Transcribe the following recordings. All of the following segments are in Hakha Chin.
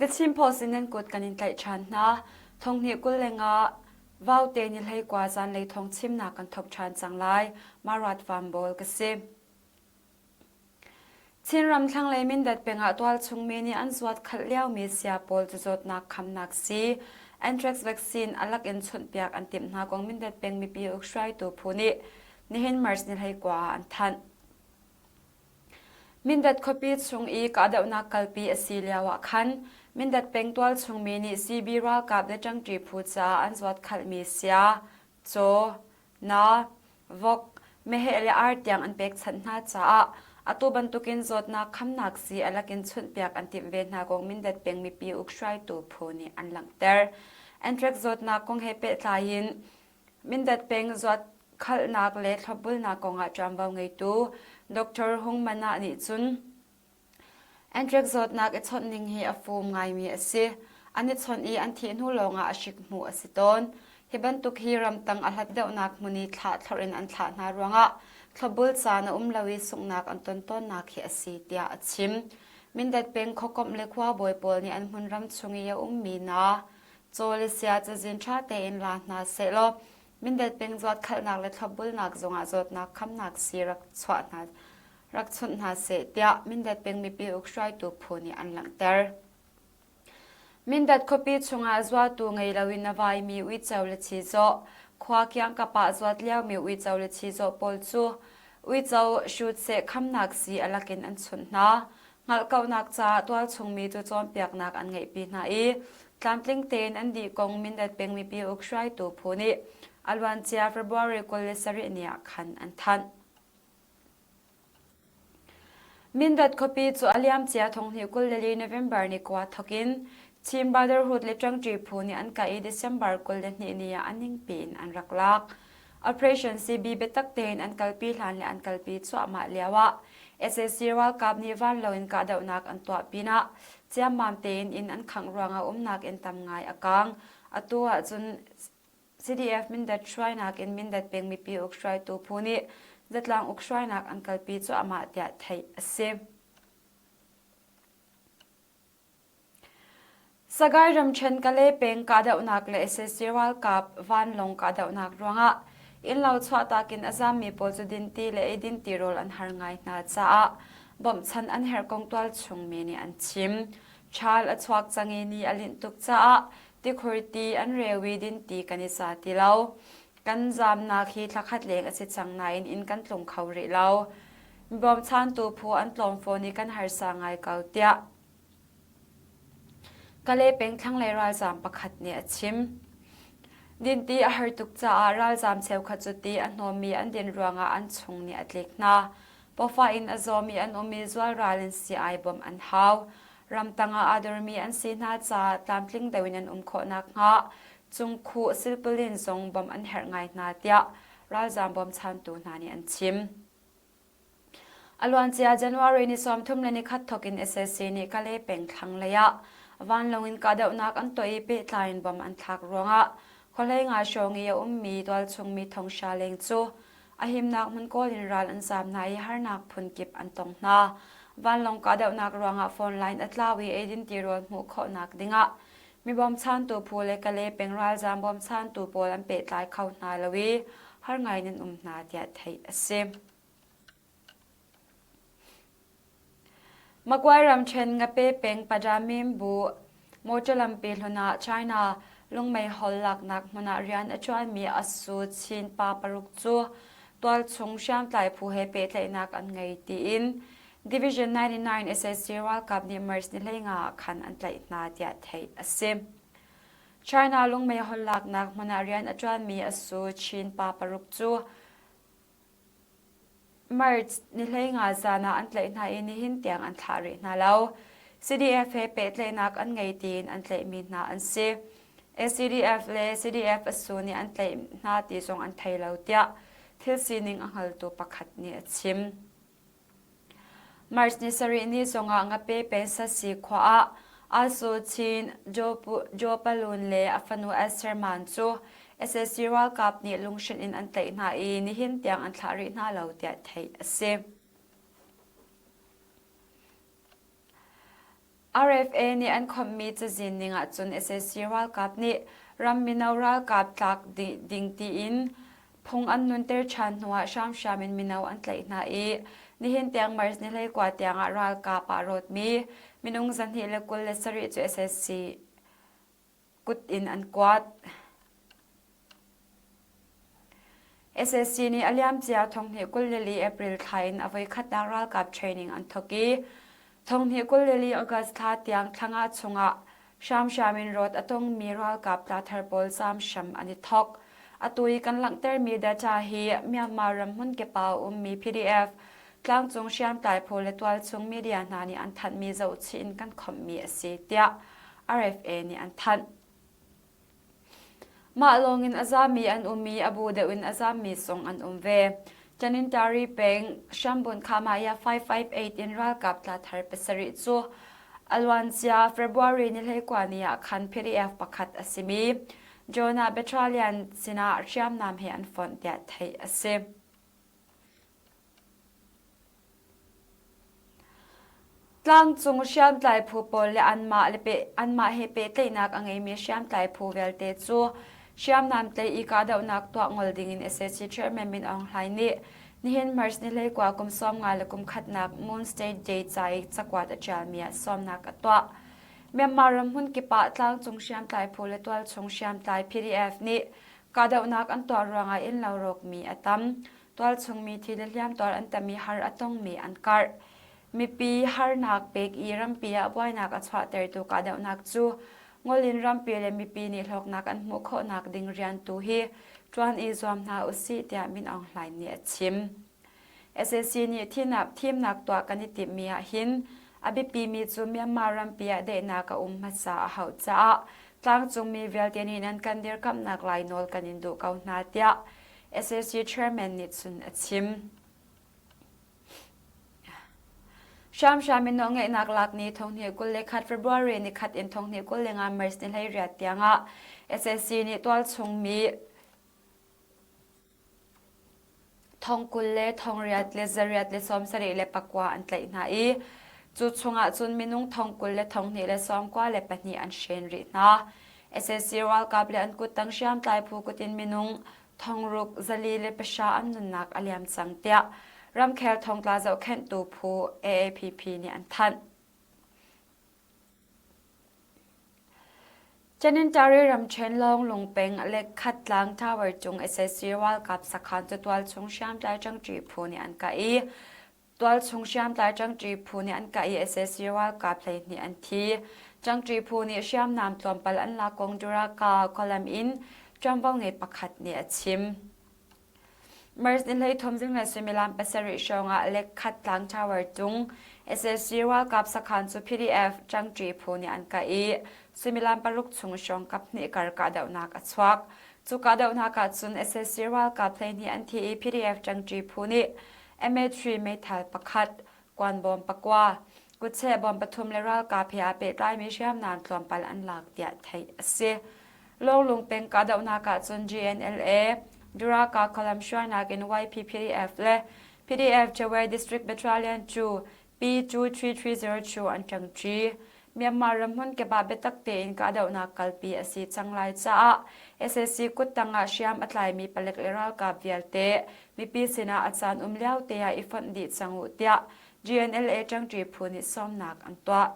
The Chin Post in nan kut kan in tlaih ṭhan hna. Thonghnih 25 Vaute ni hleikua zanlei thawng chimnak kan thawk ṭhan cang lai. Marat Van Bawl ka si. Chinram thlanglei Mindat peng ah tualchung mi nih an zuat khalh liomi sia pawl cu zawtnak khamnak sii anthrax vaccine a lak in chawnhpiak an timh hna kong Mindat peng mipi uk hruaitu phu nih nihin March ni 19 ah an thanh. Mindat khuapi chung i kahdohnak kalpi a si lio ah khan Mindat peng tualchung mi nih CB ralkap le ṭangṭi phu caah an zuat khalhmi sia, caw, Na, vok, meheh le ar tiang an pekchanh hna caah atu bantukin zawtnak khamnak sii a lakin chunhpiak an timh ve hna kong Mindat peng mipi uk hruaitu phu nih an langhter. Anthrax zawtnak kong he pehtlai in Mindat peng zuatkhalhnak le thlopbulnak kongah ṭuanvo ngeitu Dr. Hung Manah nih cun Anthrax zawtnak i chawnh ning hi a fum ngaimi a si. An i chawnh i an thih hnu lawngah a hrik hmuh a si tawn. Hi bantuk hi ramtang a hlat deuhnak hmun i thlah thlorh in an thlah hna ruangah thlopbul caan a um lo i sunghnak an ton tawnnak hi a si tiah a chim. Mindat peng khuakomh le khuabawi pawl nih an hmunram chung i a ummi na caw le sia cazin ṭha tein la hna sehlaw Mindat peng zuatkhalhnak le thlopbulnak zongah zawtnak khamnak sii rak chuah hna rak chunh hna seh tiah Mindat peng mipi uk hruaitu phu nih an langhter. Mindat khuapi chungah zuatu ngei loin a vaimi uico le chizawh, khua kiangkap ah zuat liomi uico le chizawh pawl cu uico hrutseh khamnak sii a lakin an chunh hna. Hngalhkauhnak caah tualchungmi cu cawnpiaknak an ngeihpi hna i tlamtling tein an dih kong Mindat peng mipi uk hruaitu phu nih a luancia February 27 ni ah khan an thanh. Mindat khuapi cu a liamcia thonghnih 24 November ni kua thawk in Chin Brotherhood le ṭangṭi phu nih an kah i December 22 ni ah a ningpi in an rak lak. Operation CB biatak tein an kalpi hlan le an kalpi cuahmah lioah sac ralkap nih vanlawng in kahdohnak an tuah pinah ciammam tein inn an khangh ruangah umnak inn tam ngai a kaang. Atu ahcun CDF Mindat hruainak in Mindat peng mipi uk hruaitu phu nih zatlang uk hruainak an kalpi cuahmah tiah theih a si. Sagaing ramṭhen Kalay peng kahdohnak le sac ralkap vanlawng kahdohnak ruangah innlo chuahtak in a zaammi pawl cu dinti le eidin tirawl an har ngai hna caah bawmhchanh an herh kong tualchung mi nih an chim. Ṭhal a chuak cang i ni a linh tuk caah tikhur ti an reu i dinti kan i za ti lo. Kan zaamnak hi thlakhat leng a si cang nain inn kan tlung kho rih lo. Mi bawmchantu phu an tlawm fawn i kan harsa ngai ko tiah Kalay peng thlanglei ralzaam pakhat nih a chim. Dinti a har tuk caah ralzaam cheukhat cu ti a hnawmmi an din ruangah an chung nih a tlik hna. Pawfah in a zawmi an um i zualral in sii-ai bawmh an hau. Ramtang ah aa dormi an si hna caah tlamtling deuh in an um khawh nakhnga cungkhuh silpalin zong bawmh an herh ngai hna tiah ralzaam bawmchantu hna nih an chim. A luancia January ni 31 thawk in sac nih Kalay peng thlanglei ah vanlawng in kahdohnak an tuah i pehtlai in bom an thlak ruangah khuahlei nga hrawng i a ummi tualchung mi thonghra leng cu A himnak hmun kawl in ral an zaam hna i harnak phunkip an tong hna. Vanlawng kahdohnak ruangah phone line a tlau i eidin tirawl hmuh khawhnak dingah mi bawmchantu phu le Kalay peng ralzaam bawmchantu pawl an pehtlai kho hna lo i har ngai in an um hna tiah theih a si. Magway ramṭhen Ngape peng Padamim bu motor lampi hlun ah China lungmeihol laknak hmun ah rian a ṭuanmi Asu Chin pa paruk cu tualchung hriamtlai phu he pehtlaihnak an ngei tiin Division 99 sac ralkap nih March ni 15 ah khan an tlaih hna tiah theih a si. China lungmeihol laknak hmun ah rian a ṭuanmi Asu Chin pa paruk cu March ni 15 zan ah an tlaih hna i nihin tiang an thlah rih hna lo. CDF he pehtlaihnak an ngei tiin an tlaihmi hna an si. ACDF le CDF asu nih an tlaih hna ti zong an thei lo tiah thil sining a hngaltu pakhat nih a chim. March ni sarih ni zongah Ngape Pensasi khua ah Asu Chin Joe Palun le a fanu Esther Man cu sac ralkap nih lunghrinh in an tlaih hna i nihin tiang an thlah rih hna lo tiah theih a si. RFA nih an khawmhmi cazin ning ahcun sac ralkap nih ram mino ralkap tlak ding tiin phung an nunter ṭhan hnuah hramhram in mino an tlaih hna i nihin tiang March ni 19 tiangah ralkap ah rawtmi minung 227 cu sac kut in an kuat. SSC nih a liamcia thonghnih 24 April thla in a voikhatnak ralkap training an thawk i thonghnih 24 August thla tiang thlanga chungah hramhram in rawt a tongmi ralkap tla thar pawl zaam hram an i thawk. Atu i kan langhtermi data hi Myanmar ram hmunkip ah a ummi PDF tlangcung hriamtlai phu le tualchung media hna nih an thanhmi zohchih in kan khawmhmi a si tiah RFA nih an thanh. Mah lawngin a zami an um i a bu deuh in a zammi zong an um ve. Tanintari peng Shambun Khamaya 558 in ralkap tla thar pasarih cu a luancia February ni 19 ni ah khan PDF pakhat a simi Jonah Battalion sinah hriamnam he an fonh tiah theih a si. Tlangcung hriamtlai phu pawl le anmah he pehtlaihnak a ngeimi hriamtlai phu vialte cu hriamnam tlaih i kahdohnak tuah ngol dingin sac Chairman Min Aung Hlaing nih nihin March ni 19 kum 51 le kum khatnak Moon State Day ca i cakuat a ṭialmi ah sawmnak a tuah. Myanmar ram hmunkip ah tlangcung hriamtlai phu le tualchung hriamtlai PDF nih kahdohnak an tuah ruangah innlo rawkmi a tam. Tualchungmi thi le hliamtuar an tam i har a tongmi an karh. Mipi harnak pek i rampi ah buainak a chuahtertu kahdohnak cu ngol in rampi le mipi nih hlawknak an hmuh khawhnak ding rian tu hi ṭuan i zuam hna usih tiah Min Aung Hlaing nih a chim. Sac nih thimnak tuah kan i timhmi ah hin a biapimi cu Myanmar rampi ah daihnak a um hmasa a hauh caah tlangcungmi vialte nih nan kan dirkamhnak lai nawl kan in duh ko hna tiah sac chairman nih cun a chim. Hramhram in nawlngeihnak lak ni thonghnih 21 February ni khat in thonghnih 25 March ni 18 tiangah sac nih tualchung mi thong 20 le thong riat le zariat le 74 le pakua an tlaih hna i cu chungah cun minung thong 20 le thong hnih le sawmkua le pahnih an hren rih hna. Sac ralkap le an kuttang hriamtlai phu kutin minung thongruk zali le pahra an nunnak a liam cang tiah ramkhel thongtla zohkhenhtu phu AAPP nih an thanh. Tanintari ramṭhen Lawnglung peng Lekkhat Tower cung sac ralkap sakhan cu tualchung hriamtlai ṭangṭi phu nih an kah i Tualchung hriamtlai ṭangṭi phu nih an kah i sac ralkap 12 an thi. Ṭangṭi phu nih hriamnam tlawmpal an lak kong Duraka khualam in ṭuanvo ngei pakhat nih a chim. March ni 13 zinglei suimilam pasarih hrawng ah Lekkhat tlang tower cung sac ralkap sakhan cu PDF ṭangṭi phu nih an kah i suimilam paruk chung hrawng kaphnih kar kahdohnak a chuak. Cu kahdohnak ah cun sac ralkap 12 an thi i PDF ṭangṭi phu nih MA3 meithal pakhat, kuanbawm pakua, kutcheh bawm pathum le ralkap he aa pehtlaimi hriamnam tlawmpal an lak tiah theih a si. Lawnglung peng kahdohnak ahcun GNLA, Duraka khualam hruainak in YPPDF le PDF Jawer District Battalion cu P23302 an ṭangṭi. Myanmar ram hmunkip ah biatak tein kahdohnak kalpi a si cang lai caah sac kuttang ah hriam a tlaimi palek le ralkap vialte mipi sinah a caan um lio te ah i fonh dih cang uh tiah GNLA ṭangṭi phu nih sawmnak an tuah.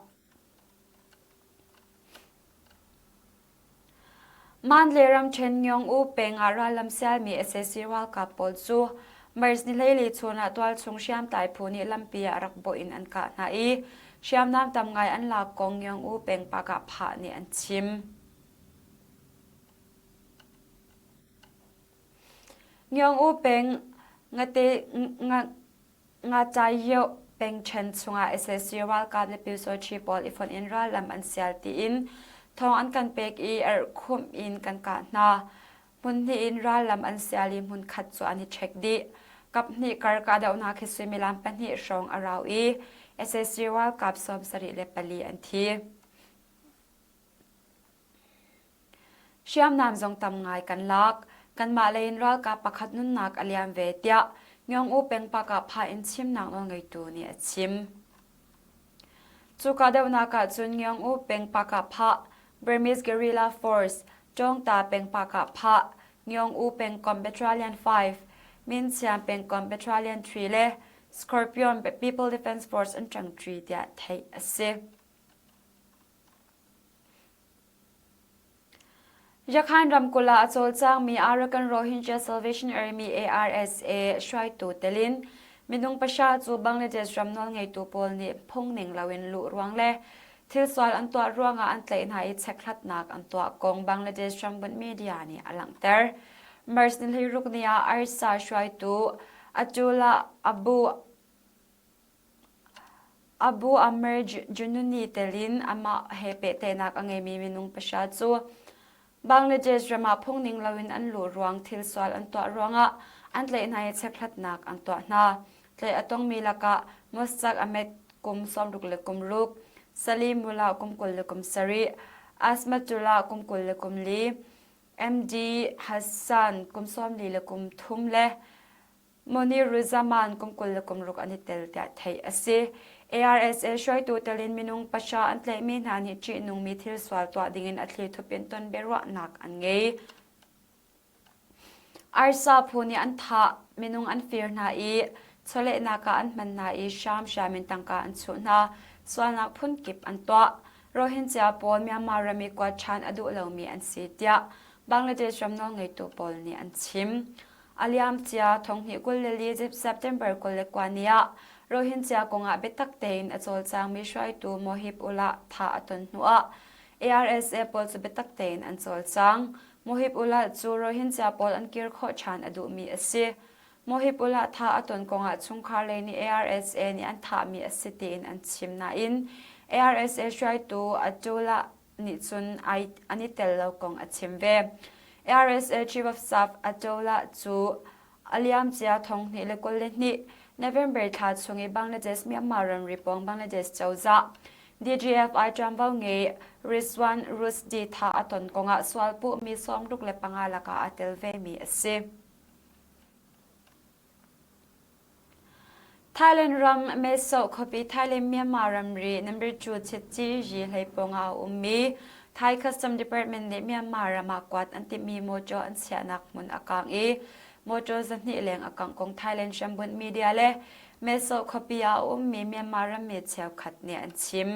Mandalay ramṭhen Ngyong-u peng ah rallam sialmi sac ralkap pawl cu March ni 14 chun ah tualchung hriamtlai phu nih lampi ah rak bawh in an kah hna i hriamnam tam ngai an lak kong Ngyong-u peng Pakah-phah nih an chim. Ngyong-u peng Ngate Ngacaio pengṭhen chungah sac ralkap le Pyusawṭhi pawl i fonh in rallam an sial tiin thawng an kan pek i erhkhumh in kan kah hna. Hmunhnih in rallam an sial i hmunkhat cu an i ṭhek dih. Kaphnih kar kahdohnak hi suimilam pahnih hrawng a rau i sac ralkap 74 an thi. Hriamnam zong tam ngai kan lak. Kanmah lei in ralkap pakhat nunnak a liam ve tiah Myong-U peng Pakah in chimnak nawlngeitu nih a chim. Cu kahdohnak ah cun Ngiong-U peng Pakah-phah, Burmese Guerrilla Force, Tawngta peng Pakah-phah, Ngiong-U pengkomh Battalion 5, Minchiam pengkomh Battalion 3 le Scorpion People Defense Force an ṭangṭi tiah theih a si. Yakhan ramkulh ah a cawlcangmi Arakan Rohingya Salvation Army ARSA hruaitu telin minung pahra cu Bangladesh ram nawlngeitu pawl nih phungning loin luh ruang le thilsual an tuah ruangah an tlaih hna i chekhlatnak an tuah kong Bangladesh rambunh media nih a langhter. March ni 16 ni ah ARSA hruaitu Atullah Abu Abu Amr Jununi tel in amah he pehtlaihnak a ngeimi minung pahra cu Bangladesh ram ah phungning loin an luh ruang thil sual an tuah ruangah an tlaih hna i chekhlatnak an tuah hna. Tlaih a tongmi lakah Mustaq Ahmed kum 66, Salim Mullah kum 27, Asmatullah kum 24, MD Hassan kum 43 le Moniruzzaman kum 26 an i tel tiah theih a si. ARSA hruaitu tel in minung pahra an tlaihmi hna nih ṭihnungmi thil sual tuah dingin a thlithup in ton biaruahnak an ngei. ARSA phu nih an thah, minung an fir hna i chawlehnak ah an hman hna i hramhram in tangka an chuh hna. Sualnak phunkip an tuah. Rohingya pawl Myanmar ram i kuat ṭhan a duh lomi an si tiah Bangladesh ram nawlngeitu pawl nih an chim. A liamcia thonghnih 24 September 29 ni ah Rohingya kongah biatak tein a cawlcangmi hruaitu Mohib Ullah thah a ton hnuah ARSA pawl cu biatak tein an cawlcang. Mohib Ullah cu Rohingya pawl an kir khawh ṭhan a duhmi a si. Mohib Ullah thah a ton kongah chungkhar lei nih ARSA nih an thahmi a si tiin an chim nain ARSA hruaitu Atullah nih cun an i tel lo kong a chim ve. ARSA Chief of Staff Atola cu a liamcia 2022 November thla chung i Bangladesh Myanmar ramri pawng Bangladesh cozah DGFI ṭuanvo ngei Rizwan Rusdi thah a ton kongah sualpuhmi 65 lakah aa tel vemi a si. Thailand ram Mesoh khuapi Thailand-Myanmar ramri number 2 Chitci Yi hlei pawngah a ummi Thai Custom Department nih Myanmar ram ah kuat an timhmi mawṭaw an chiahnak hmun a kang i mawṭaw 200 leng a kangh kong Thailand hrambunh media le Mesoh khuapi ah a ummi Myanmar rammi cheukhat nih an chim.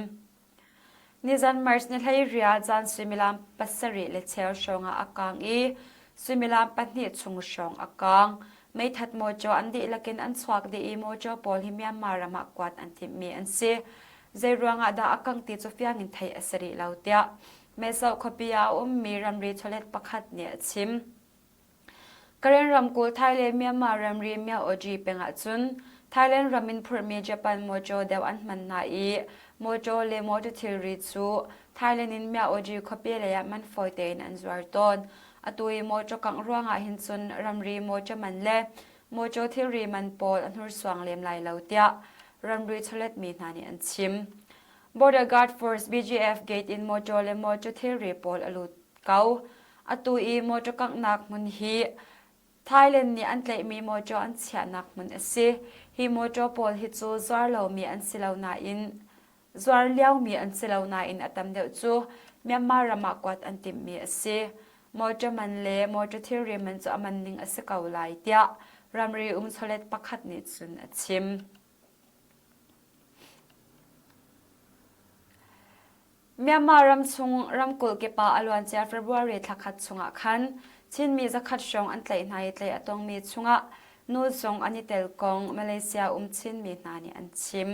Nizan March ni 18 zan suimilam pasarih le cheu hrawng ah a kang i suimilam pahnih chung hrawng a kang. Meithat mawṭaw an dihlak in an chuak dih i mawṭaw pawl hi Myanmar ram ah kuat an timhmi an si. Zei ruangah dah a kangh ti cu fiang in theih a si rih lo tiah Mesoh khuapi ah a ummi ramri chawlet pakhat nih a chim. Karen ramkulh Thai le Myanmar ramri Myaoji peng ahcun Thailand ram in phurhmi Japan mawṭaw deuh an hman hna i mawṭaw le mawṭaw thilri cu Thailand in Myaoji khuapi lei ah man fawi tein an zuar tawn. Atu i mawṭaw kangh ruangah hin cun ramri mawṭaw man le mawṭaw thilri man pawl a hnursuang lem lai lo tiah ramri chawletmi hna nih an chim. Border Guard Force BGF gate in mawṭaw le mawṭaw thilri pawl a lut ko. Atu i mawṭaw kanghnak hmun hi Thailand nih an tlaihmi mawṭaw an chiahnak hmun a si. Hi mawṭaw pawl hi cu zuar lomi an si lo nain zuar liomi an si lo nain a tam deuh cu Myanmar ram ah kuat an timhmi a si. Mawṭaw man le mawṭaw thilri man cu a man ning a si ko lai tiah ramri um chawlet pakhat nih cun a chim. Myanmar ramchung ramkulh kip ah a luancia February thla khat chungah khan Chinmi zakhat hrawng an tlaih hna i tlaih a tongmi chungah nu zong an i tel kong Malaysia um Chinmi hna nih an chim.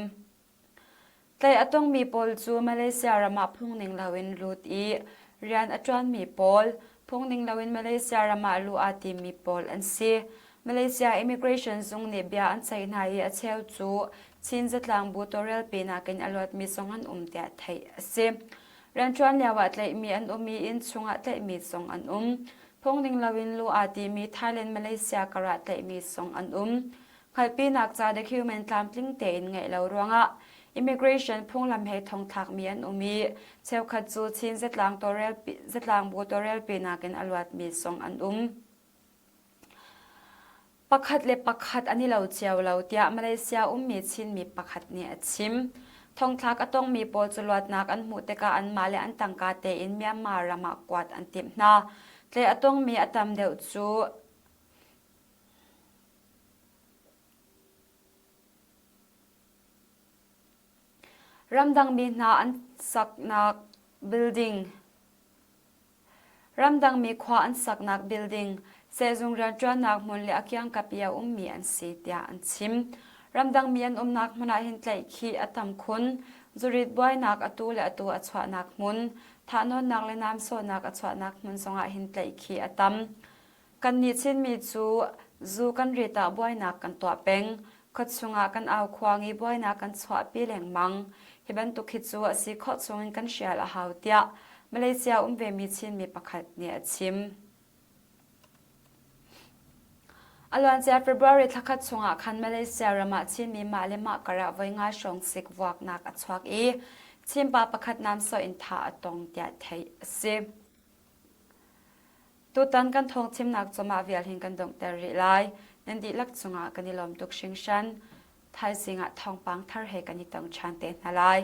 Tlaih a tongmi pawl cu Malaysia ram ah phungning loin lut i rian a ṭuanmi pawl, phungning loin Malaysia ram ah luh aa timmi pawl an si. Malaysia Immigration zung nih bia an ceih hna i a cheu cu Chin zatlangbu tawlrelpi nakin a luatmi zong an um tiah theih a si. Rianṭuan lioah tlaihmi an um i inn chungah tlaihmi zong an um. Phungning loin luh aa timi Thailand Malaysia karah tlaihmi zong an um. Hngalhpinak ca document tlamtling tein ngeih lo ruangah immigration phunglam he thongthlakmi an um i cheukhat cu Chin zatlang zatlangbu tawlrelpi nakin a luatmi zong an um. Pakhat le pakhat an i lo cio lo tiah Malaysia ummi Chinmi pakhat nih a chim. Thongthlak a tongmi pawl cu luatnak an hmuh tikah anmah le an tangka tein Myanmar ram ah kuat an timh hna. Tlaih a tongmi a tam deuh cu ramdangmi hna an saknak building Ramdangmi khua an saknak building, sehzung rianṭuannak hmun le a kiangkap i a ummi an si tiah an chim. Ramdangmi an umnak hmun ah hin tlaihkhih a tam khun. Zurit buainak atu le atu a chuahnak hmun, thahnawnnak le namsawhnak a chuahnak hmun zongah hin tlaihkhih a tam. Kannih Chinmi cu zu kan rit ah buainak kan tuah peng. Khuachung ah kan aukhuang i buainak kan chuahpi lengmang. Hi bantuk hi cu a si khawh chungin kan hrial a hau tiah Malaysia um vemi Chinmi pakhat nih a chim. A luancia February thlakhat chungah khan Malaysia ram ah Chinmi mah le mah karah voi nga hrawng sik vuaknak a chuak i Chinpa pakhat namsawh in thah a tong tiah theih a si. Tutan kan thawngchimnak cu mah vial hin kan donghter rih lai. Nan dihlak cungah kan i lawm tuk hringhran. Thaizing ah thawngpang thar he kan i tong ṭhan te hna lai.